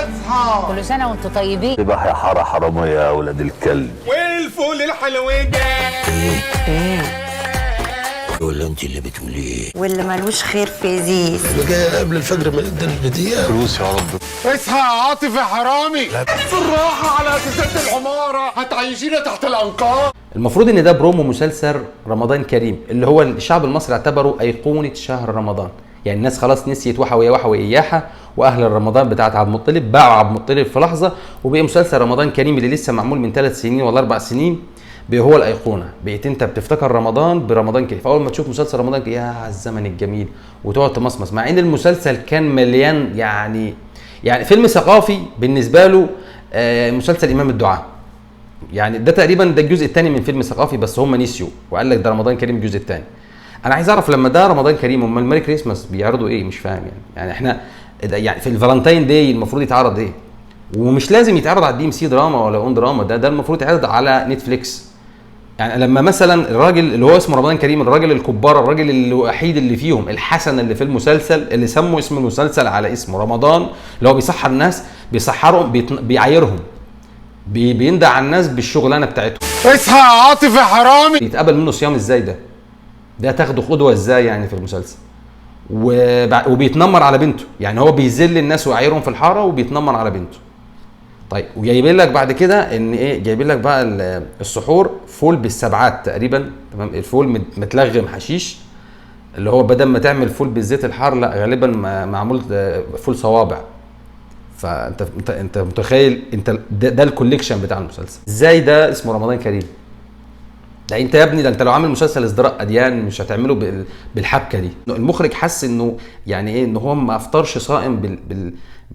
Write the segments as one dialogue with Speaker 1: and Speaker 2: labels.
Speaker 1: اصحى.
Speaker 2: كل سنة وانتم طيبين.
Speaker 3: ذبح يا حارة حرامية يا ولاد الكلب.
Speaker 1: والفول الحلو ده
Speaker 2: ايه
Speaker 3: ولا انت اللي بتقولي ايه؟
Speaker 4: واللي ملوش خير في زيز.
Speaker 5: اللي جاي قبل الفجر ما يقدر بدقيقة.
Speaker 3: فلوس يا رب.
Speaker 1: اصحى يا عاطف يا حرامي. بالراحة على اساسات العمارة، هتعيشينا تحت الانقاض.
Speaker 6: المفروض ان ده برومو مسلسل رمضان كريم اللي هو الشعب المصري اعتبره ايقونة شهر رمضان. يعني الناس خلاص نسيت وحوي وحوي اياحه واهل رمضان بتاعت عبد المطلب، باعوا عبد المطلب في لحظة، وبقي مسلسل رمضان كريم اللي لسه معمول من 3 سنين ولا 4 سنين بقى هو الايقونه. بقيت انت بتفتكر رمضان برمضان كريم، فاول ما تشوف مسلسل رمضان كريم يا على الزمن الجميل وتقعد تمصمص، مع ان المسلسل كان مليان يعني فيلم ثقافي بالنسبة له. مسلسل امام الدعاء يعني ده تقريبا ده الجزء الثاني من فيلم ثقافي، بس هم نسيوا وقال لك ده رمضان كريم الجزء الثاني. انا عايز اعرف لما ده رمضان كريم امال ال Merry Christmas بيعرضوا ايه؟ مش فاهم. يعني احنا يعني في ال Valentine Day المفروض يتعرض ايه؟ ومش لازم يتعرض على ال DMC دراما ولا اون دراما، ده المفروض يتعرض على نتفليكس. يعني لما مثلا الراجل اللي هو اسمه رمضان كريم، الراجل الكبار، الراجل الوحيد اللي فيهم الحسن اللي في المسلسل اللي سموا اسم المسلسل على اسمه رمضان، اللي هو بيسحر الناس، بيسحرهم، بيعايرهم، بيندع على الناس بالشغلانه بتاعتهم.
Speaker 1: اصحى يا عاطف يا حرامي.
Speaker 6: يتقبل منه صيام ازاي؟ ده تاخده قدوة ازاي يعني في المسلسل؟ وبيتنمر على بنته، يعني هو بيذل الناس ويعايرهم في الحارة وبيتنمر على بنته. طيب وجايبين لك بعد كده ان ايه؟ جايبين لك بقى السحور فول بالسبعات تقريبا، تمام؟ الفول متلغم حشيش، اللي هو بدل ما تعمل فول بالزيت الحار لا غالبا معمول فول صوابع. فانت انت انت متخيل انت ده ال collection بتاع المسلسل ازاي؟ ده اسمه رمضان كريم. ده انت يا ابني، ده انت لو عامل مسلسل ازدراء اديان مش هتعمله بالحبكه دي. المخرج حس انه يعني ايه، ان هو ما افطرش صائم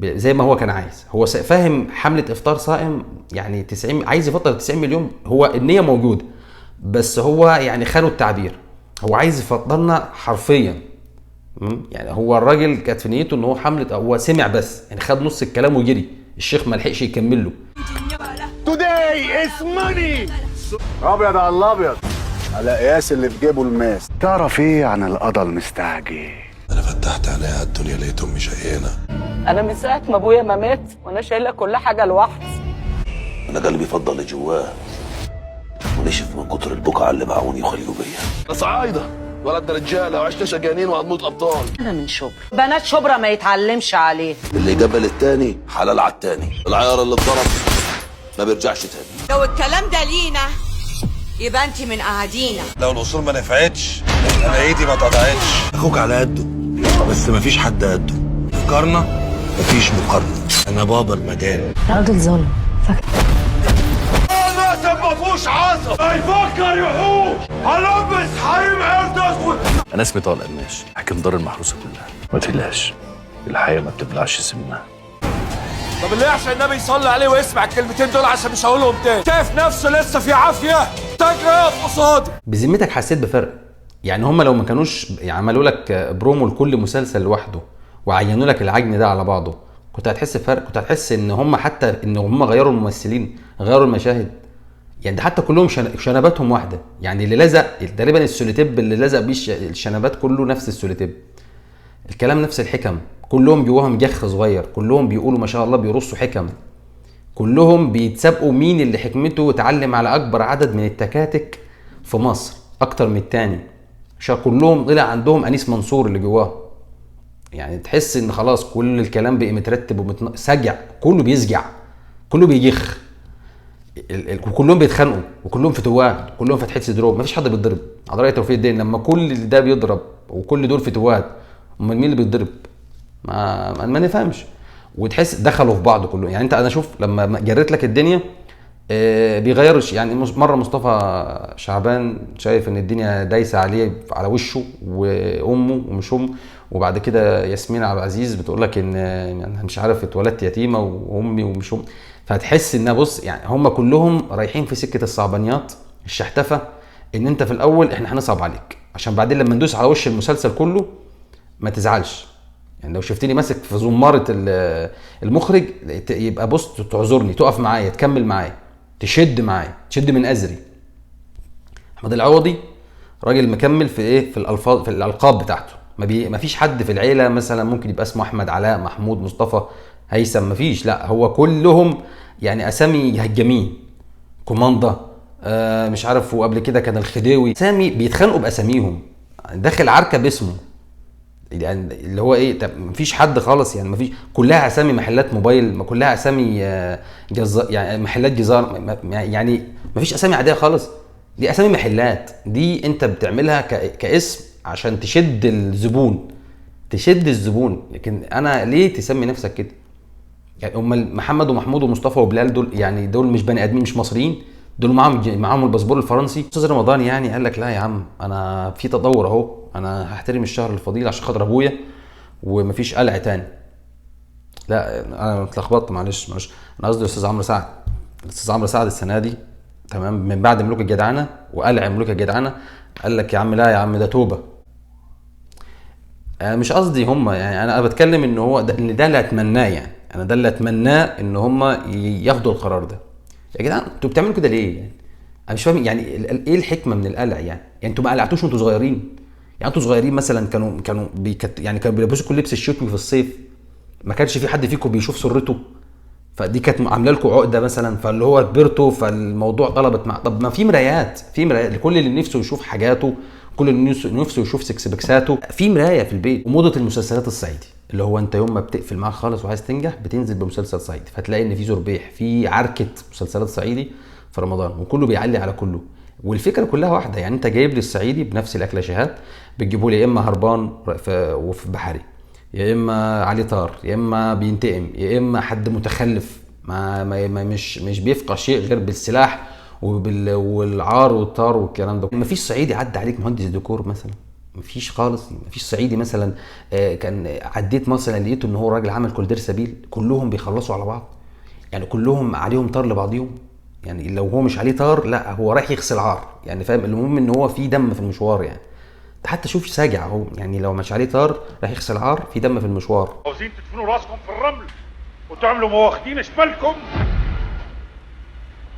Speaker 6: زي ما هو كان عايز. هو فاهم حمله افطار صائم يعني 90، عايز يفطر 90 مليون، هو النية موجودة، بس هو يعني خانه التعبير، هو عايز يفطرنا حرفيا. يعني هو الراجل كانت في نيته ان هو حمله، هو سمع بس يعني خد نص الكلام وجري، الشيخ ما لحقش يكمل له.
Speaker 1: Today is money.
Speaker 7: ابيض على الابيض، على قياس اللي في جيبه الماس. تعرف ايه عن القضا المستعجل؟
Speaker 5: انا فتحت عينيا على الدنيا لقيت امي شقيانه.
Speaker 8: انا من ساعة ما ابويا ما مات وانا شايله كل حاجة لوحدي.
Speaker 3: انا قلبي فضل جواه ونشف من كتر البقعة اللي باعوني وخلوا بيا.
Speaker 5: صعايده ولدنا رجاله وعشنا شجانين وهنموت ابطال.
Speaker 8: انا من شبرا، بنات شبرا ما يتعلمش عليه.
Speaker 3: اللي جبل التاني حلال على التاني، العيار اللي اتضرب ما بيرجعش تاني.
Speaker 4: لو الكلام ده لينا يبقى انت من قعدينا.
Speaker 5: لو الاصول ما نفعتش انا ايدي ما اتقطعتش. اخوك على قده بس مفيش حد قده، مقارنة مفيش مقارنة. انا بابا المجال.
Speaker 2: راجل ظالم.
Speaker 5: انا ما فيهوش عصب هيفكر يحوش هلبس حريم عرض اسود.
Speaker 3: انا اسمي طارق قماش، حاكم دار المحروسة كلها. ما تقلقش، الحياة ما بتبلعش سمها.
Speaker 9: طب اللي يعشق النبي يصلي عليه ويسمع الكلمتين دول عشان مش هقولهم تاني. شايف نفسه لسه في عافية، تجري يقف قصادي.
Speaker 6: بذمتك حسيت بفرق؟ يعني هم لو ما كانوش عملوا لك برومو لكل مسلسل لوحده وعينوا لك العجن ده على بعضه كنت هتحس بفرق؟ كنت هتحس ان هم حتى ان هم غيروا الممثلين، غيروا المشاهد، يعني ده حتى كلهم شنباتهم واحدة. يعني اللي لزق تقريبا السوليتيب اللي لزق بيه الشنبات كله نفس السوليتيب، الكلام نفس الحكم، كلهم جواهم جخ صغير، كلهم بيقولوا ما شاء الله بيرصوا حكم، كلهم بيتسابقوا مين اللي حكمته اتعلم على اكبر عدد من التكاتك في مصر اكتر من التاني، عشان كلهم طلع عندهم انيس منصور اللي جواه. يعني تحس ان خلاص كل الكلام بقى مترتب سجع، كله بيسجع، كله بيجخ، وكلهم بيتخانقوا، وكلهم فتوات، كلهم فتحة صدرهم، مفيش حد بيتضرب. على رأي توفيق الدين لما كل ده بيضرب وكل دول فتوات، امال مين اللي بيتضرب؟ ما نفهمش. وتحس دخلوا في بعض كلهم. يعني انت انا شوف لما جريت لك الدنيا بيغيروا، يعني مرة مصطفى شعبان شايف ان الدنيا دايسه عليه على وشه وامه ومش امه، وبعد كده ياسمين عبد العزيز بتقول لك ان انا مش عارف اتولدت يتيمة وامي ومش امي. فهتحس ان بص يعني هم كلهم رايحين في سكة الصعبانيات الشحتفه، ان انت في الاول احنا هنصعب عليك عشان بعدين لما ندوس على وش المسلسل كله ما تزعلش. يعني لو شفتني ماسك في زماره المخرج يبقى بص تعذرني، تقف معايا، تكمل معايا، تشد معايا، تشد من ازري. احمد العوضي راجل مكمل في ايه، في الالفاظ، في الالقاب بتاعته. ما فيش حد في العيلة مثلا ممكن يبقى اسمه احمد، علاء، محمود، مصطفى، هيثم، مفيش، لا هو كلهم يعني اسامي هجامين، كوماندا مش عارف، وقبل كده كان الخديوي، اسامي بيتخانقوا باساميهم، داخل عركة باسمه يعني اللي هو ايه. طب مفيش حد خالص يعني، مفيش، كلها اسامي محلات موبايل، ما كلها اسامي يعني محلات جزار، يعني مفيش اسامي عادية خالص، دي اسامي محلات، دي انت بتعملها كاسم عشان تشد الزبون، تشد الزبون. لكن انا ليه تسمي نفسك كده؟ يعني امال محمد ومحمود ومصطفى وبلال دول يعني دول مش بني ادمين، مش مصريين؟ دول معاهم الباسبور الفرنسي. استاذ رمضان يعني قال لك لا يا عم، انا في تطور اهو، انا هحترم الشهر الفضيل عشان خاطر ابويا ومفيش قلع تاني. لا انا اتلخبطت، معلش، انا قصدي الاستاذ عمرو سعد. الاستاذ عمرو سعد السنة دي تمام، من بعد ملوك الجدعنه وقلع ملوك الجدعنه، قال لك يا عم لا يا عم ده توبه. انا مش قصدي هم يعني، انا بتكلم ان هو ده، ان ده اللي اتمناه يعني، انا ده اللي اتمناه ان هم ياخدوا القرار ده. يا جدعان انتوا بتعملوا كده ليه يعني؟ انا مش فاهم يعني ايه الحكمة من القلع يعني؟ يعني انتوا ما قلعتوش وانتوا صغيرين؟ يعني انتوا صغيرين مثلا كانوا يعني كانوا بيلبسوا كل لبس الشتوي في الصيف، ما كانش في حد فيكم بيشوف سرته، فدي كانت عامله لكم عقده مثلا، فاللي هو كبرتوا فالموضوع طلبت مع. طب ما في مرايات، في مرايات لكل اللي نفسه يشوف حاجاته، كل اللي نفسه يشوف سكس باكساته، في مراية في البيت. وموضه المسلسلات الصعيدي اللي هو انت يوم ما بتقفل معاك خالص وعايز تنجح بتنزل بمسلسل صعيدي، فتلاقي ان في زربيح، في عركة مسلسلات صعيدي في رمضان، وكله بيعلي على كله، والفكرة كلها واحدة. يعني انت جايب لي الصعيدي بنفس الاكلاشيهات، بتجيبه لي يا اما هربان وفي بحري، يا اما عليه طار، يا اما بينتقم، يا اما حد متخلف ما, ما, ما مش بيفقه شيء غير بالسلاح والعار والطار والكلام ده. مفيش صعيدي عدى عليك مهندس ديكور مثلا، مفيش خالص. مفيش صعيدي مثلا كان عديت مثلا لقيته ان هو راجل عمل كولدير سبيل، كلهم بيخلصوا على بعض يعني، كلهم عليهم طار لبعضيهم يعني، لو هو مش عليه طار لا هو رايح يغسل عار يعني، فاهم؟ المهم ان هو في دم في المشوار يعني. حتى شوف ساجع اهو يعني، لو مش عليه طار رايح يغسل عار، في دم في المشوار.
Speaker 1: عاوزين تدفنوا راسكم في الرمل وتعملوا مواخدين شمالكم،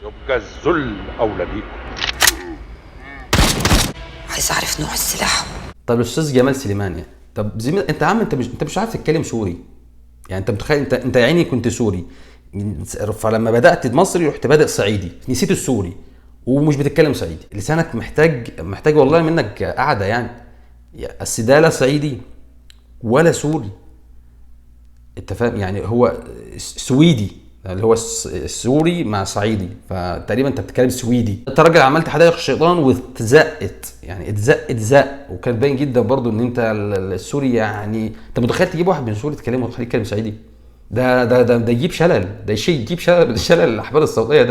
Speaker 1: يبقى الذل اولى بيكم.
Speaker 4: عايز اعرف نوع السلاح.
Speaker 6: طب الاستاذ جمال سليمان يعني، طب زي ما انت عم، انت مش عارف تتكلم سوري يعني، انت متخيل انت يا عيني كنت سوري، فلما بدات مصري رحت بادئ صعيدي، نسيت السوري ومش بتتكلم صعيدي، لسانك محتاج والله منك قعدة يعني. السداله صعيدي ولا سوري، انت فاهم يعني؟ هو سويدي اللي هو السوري مع صعيدي، فتقريبا انت بتتكلم سويدي. انت راجل عملت حدائق الشيطان واتزقت يعني، اتزقت زق، وكان باين جدا برضو ان انت السوري يعني. انت متخيل تجيب واحد من سوريا تكلمه وتخليه يتكلم صعيدي؟ ده ده ده ده يجيب شلل، ده شيء يجيب شلل الاحبال الصوتية.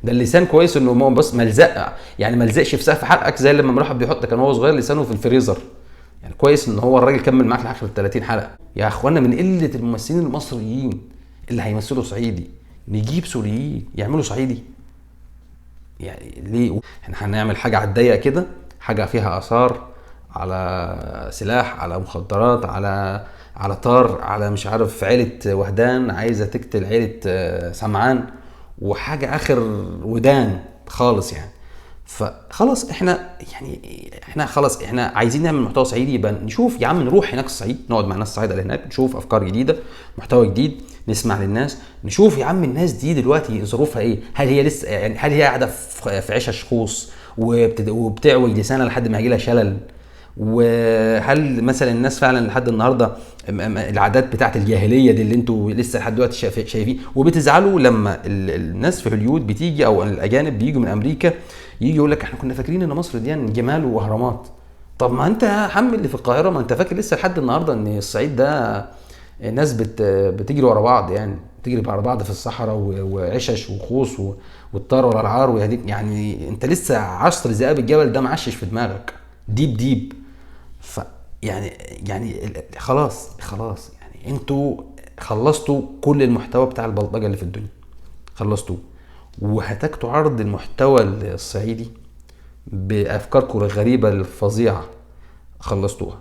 Speaker 6: ده اللسان كويس انه هو بس ملزق يعني، ملزقش في سقف حلقك زي لما الواحد بيحط كان هو صغير لسانه في الفريزر يعني. كويس ان هو الراجل كمل معاك لاخر 30 حلقة. يا اخوانا من قلة الممثلين المصريين اللي هيمثلوا صعيدي نجيب سوريين يعملوا صعيدي يعني ليه؟ احنا هنعمل حاجة على الضيق كده، حاجة فيها اثار، على سلاح، على مخدرات، على طار، على مش عارف عيله وهدان عايزه تقتل عيله سمعان، وحاجه اخر ودان خالص يعني. فخلاص احنا يعني، احنا خلاص احنا عايزين نعمل محتوى صعيدي، يبقى نشوف يا عم، نروح هناك الصعيد، نقعد مع ناس الصعيد اللي هناك، نشوف افكار جديدة، محتوى جديد، نسمع للناس، نشوف يا عم الناس دي دلوقتي ظروفها ايه، هل هي لسه يعني، هل هي قاعدة في عيشه شخوص وبتعوج لسانها لحد ما هيجي لها شلل، وهل مثلا الناس فعلا لحد النهارده العادات بتاعت الجاهلية دي اللي انتوا لسه لحد دلوقتي شايفين، وبتزعلوا لما الناس في هوليود بتيجي او الاجانب بييجوا من امريكا يجي يقول لك احنا كنا فاكرين ان مصر دي يعني جمال واهرامات. طب ما انت حمل اللي في القاهرة، ما انت فاكر لسه لحد النهارده ان الصعيد ده ناس بتجري ورا بعض يعني، بتجري ورا بعض في الصحراء وعشش وخوص والطار ورا العار ويهديك يعني، انت لسه عصر ذئاب الجبل ده معشش في دماغك ديب ديب. ف يعني خلاص يعني انتوا خلصتوا كل المحتوى بتاع البلطجه اللي في الدنيا، خلصتوه وهتكتوا عرض المحتوى الصعيدي بافكاركم الغريبة الفظيعة، خلصتوها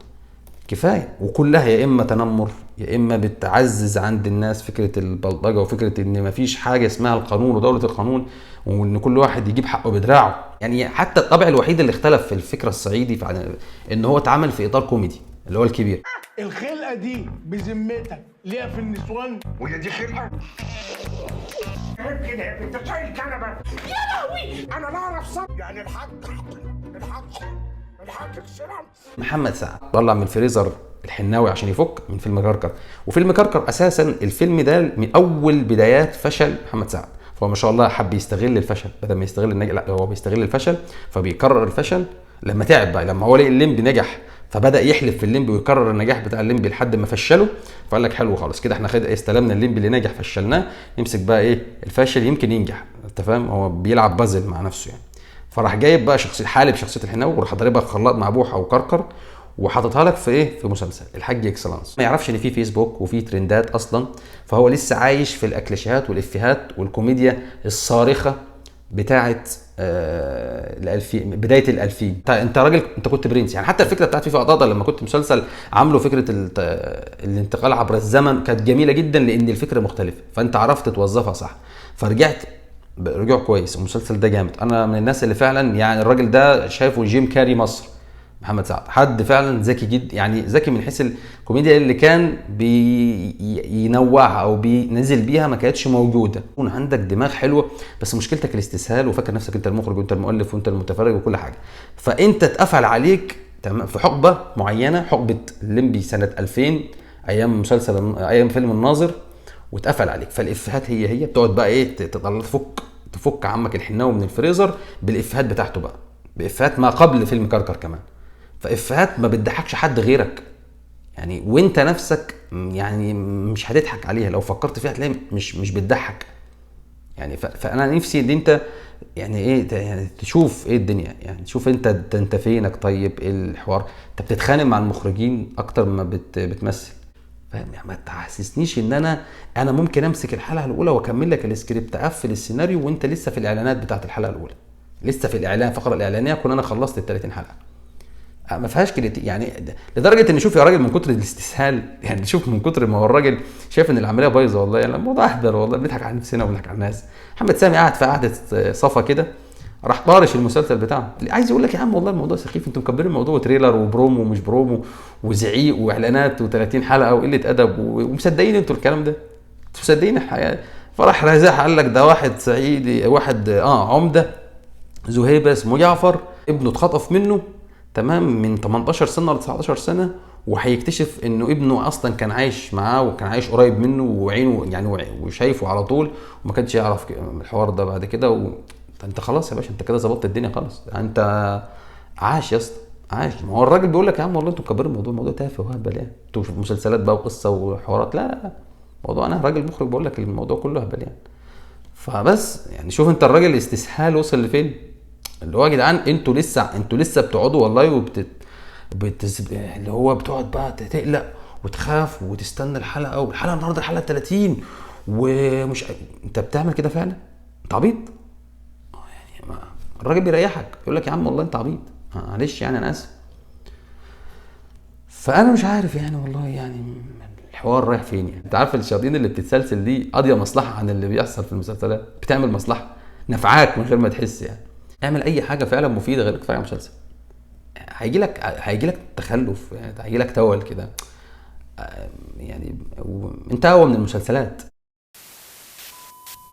Speaker 6: كفاية. وكلها يا اما تنمر، يا اما بتعزز عند الناس فكرة البلطجه وفكره ان مفيش حاجة اسمها القانون ودولة القانون، وان كل واحد يجيب حقه بدراعه يعني. حتى الطبع الوحيد اللي اختلف في الفكرة الصعيدي ان هو اتعمل في اطار كوميدي، اللي هو الكبير.
Speaker 10: الخلقة دي بذمتك ليها في النسوان؟
Speaker 1: وهي دي خلقه؟ عيب كده، انت شايل كنبة. يا لهوي، انا لا اعرف صب يعني. الحاج الحاج الحاج السلام.
Speaker 6: محمد سعد طلع من الفريزر الحناوي عشان يفك من فيلم كركر، وفيلم كركر اساسا الفيلم ده من اول بدايات فشل محمد سعد، فهو ما شاء الله حب يستغل الفشل بدل ما يستغل النجاح، لا هو بيستغل الفشل فبيكرر الفشل. لما تعب بقى، لما هو لقي الليمبي نجح فبدا يحلف في الليمبي ويكرر النجاح بتاع الليمبي لحد ما فشله، فقال لك حلو خالص كده احنا خد استلمنا الليمبي اللي نجح فشلناه، نمسك بقى ايه الفاشل يمكن ينجح. انت فاهم، هو بيلعب بازل مع نفسه يعني. فراح جايب بقى شخصية حالب شخصية الحناوي وراح ضاربها في خلاط مع بوحه وكركر وحاططها لك في ايه، في مسلسل الحاج اكسلانس. ما يعرفش ان في فيسبوك وفي ترندات اصلا، فهو لسه عايش في الاكليشيهات والافيهات والكوميديا الصارخه بتاعه الألفين، بداية الألفين. انت راجل، انت كنت برنس يعني. حتى الفكرة بتاعت فيفا قطاطا لما كنت مسلسل عامله فكرة الانتقال عبر الزمن كانت جميلة جدا، لان الفكرة مختلفة فانت عرفت توظفها صح، فرجعت رجوع كويس. المسلسل ده جامد، انا من الناس اللي فعلا يعني الراجل ده شايفه جيم كاري مصر، محمد سعد حد فعلا ذكي جدا يعني، ذكي من حيث الكوميديا اللي كان بينوعها او بينزل بيها ما كانتش موجودة. يكون عندك دماغ حلوة بس مشكلتك الاستسهال، وفاكر نفسك انت المخرج وانت المؤلف وانت المتفرج وكل حاجة، فانت اتقفل عليك تمام في حقبة معينة، حقبة الليمبي سنة 2000 ايام مسلسل ايام فيلم الناظر، واتقفل عليك. فالافيهات هي بتقعد بقى ايه تطلع تفك عمك الحناوي من الفريزر بالافيهات بتاعته بقى، بافيهات ما قبل فيلم كركر كمان، فافيهات ما بتضحكش حد غيرك يعني، وانت نفسك يعني مش هتضحك عليها لو فكرت فيها هتلاقي مش بتضحك يعني. فانا نفسي ان انت يعني ايه يعني تشوف ايه الدنيا يعني، تشوف انت فينك، طيب ايه الحوار، انت بتتخانق مع المخرجين اكتر ما بتمثل، فاهم يعني؟ ما تحسسنيش ان انا ممكن امسك الحلقة الاولى واكمل لك السكريبت، اقفل السيناريو وانت لسه في الاعلانات بتاعت الحلقة الاولى، لسه في الاعلان الفقرة الاعلانية كنا انا خلصت ال 30 حلقة، ما فيهاش creativity يعني. لدرجة ان شوف يا راجل من كتر الاستسهال يعني، شوف من كتر ما هو الراجل شايف ان العملية بايظة والله يعني، الموضوع اهبل والله، بنضحك على نفسنا وبنضحك على الناس. محمد سامي قاعد في قعدة صفا كده راح طارش المسلسل بتاعه، عايز يقول لك يا عم والله الموضوع سخيف، انتوا مكبرين الموضوع trailer و promo ومش برومو وزعيق واعلانات و30 حلقة وقلة ادب، ومصدقين انتوا الكلام ده، انتوا مصدقين الحياة. فراح رازح قال لك ده واحد صعيدي، واحد عمده زهيبه اسمه جعفر، ابنه اتخطف منه تمام من 18 سنة ل 19 سنة، وهيكتشف انه ابنه اصلا كان عايش معاه وكان عايش قريب منه وعينه يعني وشايفه على طول، وما كانش يعرف الحوار ده بعد كده. انت خلاص يا باشا، انت كده ظبطت الدنيا خالص، انت عاش يا اسطى عاش. ما هو الراجل بيقول لك يا عم والله انتوا مكبرين الموضوع، الموضوع تافه وهبل يعني، انتوا مسلسلات بقى وقصة وحوارات، لا لا الموضوع انا راجل مخرج بقول لك الموضوع كله هبل يعني. فبس يعني شوف انت الراجل الاستسهال وصل لفين، اللي هو يا جدعان انتوا لسه بتقعدوا والله اللي هو بتقعد بقى تقلق وتخاف وتستنى الحلقة، والحلقة النهارده الحلقة 30 ومش انت بتعمل كده فعلا؟ انت عبيط يعني. ما الراجل بيريحك يقول لك يا عم والله انت عبيط، معلش يعني انا اسف. فانا مش عارف يعني والله يعني الحوار رايح فين يعني. انت عارف الشياطين اللي بتتسلسل دي قاضيه مصلحة عن اللي بيحصل في المسلسلات، بتعمل مصلحة نفعاك من غير ما تحس يعني. اعمل اي حاجة فعلا مفيدة غير تتفرج على مسلسل، هيجي لك تخلف يعني، هيجي لك تول كده يعني، انت اقوى من المسلسلات.